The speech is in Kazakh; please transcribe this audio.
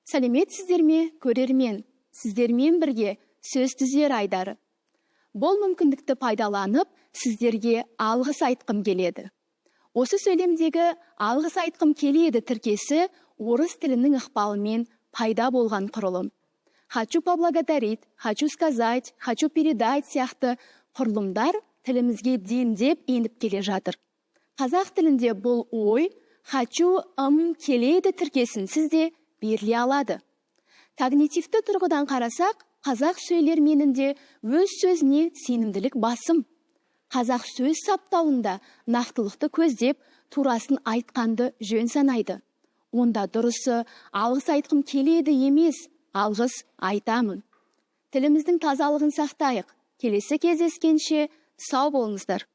Сәлеметсіздер ме, көрермен? Сіздермен бірге «Сөз түзер» айдары. Бұл мүмкіндікті пайдаланып, сіздерге алғыс айтқым келеді. Осы сөйлемдегі «алғыс айтқым келеді» тіркесі орыс тілінің ықпалымен пайда болған құрылым. «Хочу поблагодарить», «хочу сказать», «хочу передать» сияқты құрылымдар тілімізге дендеп еніп келе жатыр. Қазақ тілінде бұл ой «хочу ым келеді» тіркесінсіз де беріле алады. Когнитивті тұрғыдан қарасақ, қазақ сөйлерменінде өз сөзіне сенімділік басым. Қазақ сөз саптауында нақтылықты көздеп, турасын айтқанды жөн санайды. Онда дұрысы «алғыс айтқым келеді» емес, «алғыс айтамын». Тіліміздің тазалығын сақтайық. Келесі кездескенше сау болыңыздар.